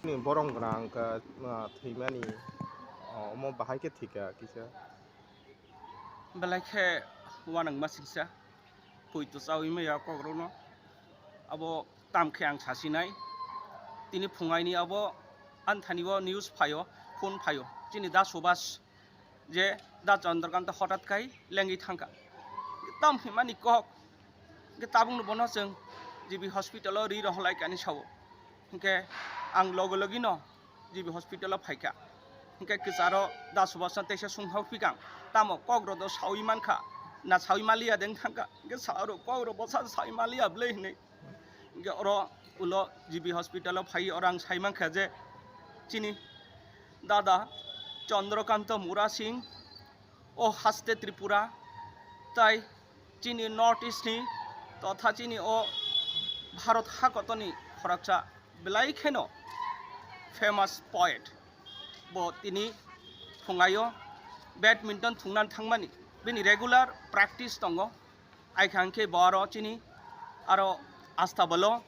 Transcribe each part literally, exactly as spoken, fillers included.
Ni borong gwnang wngkha, ah, thwimani, oh, omo bahai khe thwikha kisa. Belai khe uanangma singsa, poito chaui maya kokrokno. Abo tam khe ang sasinai. Tini phungaini abo anthani o news phaio, phone phaio. Chini Da Subhas je Da Chandrakanta hothat khai lengwi thangkha. Tam hwnmani kok, hwnkhe tabukno bono chwng G B hospital o ri rohorlaikani sao. Hwnkhe ang logi logi no G B hospital o phaikha. Hwnkhe kwcharo Da Subhas no teisa sungha phikang, tamo kok rok do saui mankha, na saui maliya deng thangkha. Hwnkhe sa oro kok rok bwsa saui maliya bwle hinwi. Hwnkhe oro ulo G B hospital o phai, oro ang sai mankha je chini dada Chandrakanta Mura Singh o haste Tripura tai chini North East ni totha chini o Bharat hakotoni khoroksa belai kheno famous poet. Bo tini phungaio badminton thungna thangmani, bini regular practice tongo. Aikha hwnkhe bo aro chini aro Astabalo,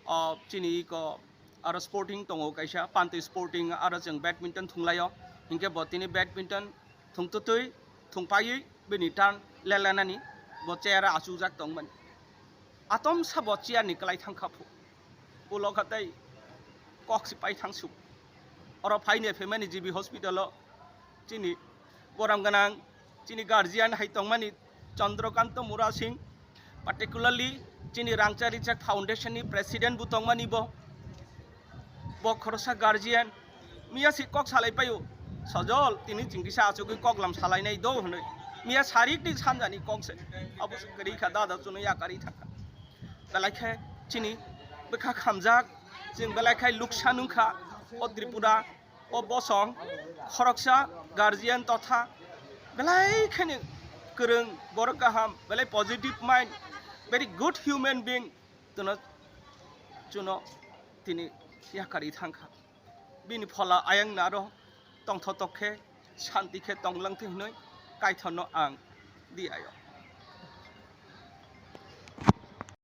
o chini iko aro sporting tongo kaisa, Panti Sporting, aro chwng badminton thunglaio. Hinkhe bo tini badminton thungtutwi thungpaiwi bini turn lelenani bo chair o achukjak tongmani. Atomsa bo chair ni kwlai thangkha phu. Ulo kha tei kok se pai thang suk. Oro phaini phaimani G B hospital o chini borom gwnang, chini guardian hai tongmani Chandrakanta Mura Singh, particularly chini Rangchak Rijak Foundation ni president bo tongmani bo. Bo khoroksa guardian, miya si kok salai paio, sojol tini chingkisa achugwi koklam salainai do hwnwi. Miya sarik ni sanjani kok se, abo se kwrwi kha dada chwngno yakarwi thangkha. Belai khe chini bwkha khamjak, chwng belai khe luksa nungkha o Tripura. O bosong khoroksa guardian totha belai kheno kwrwng, borok kaham, belai positive mind, very good human being, tono chuno tini yakarwi thangkha. Bini phola ayang naro tongthotok khe, shanti khe tonglang thwi hwnwi Kaitorno ang di ayo.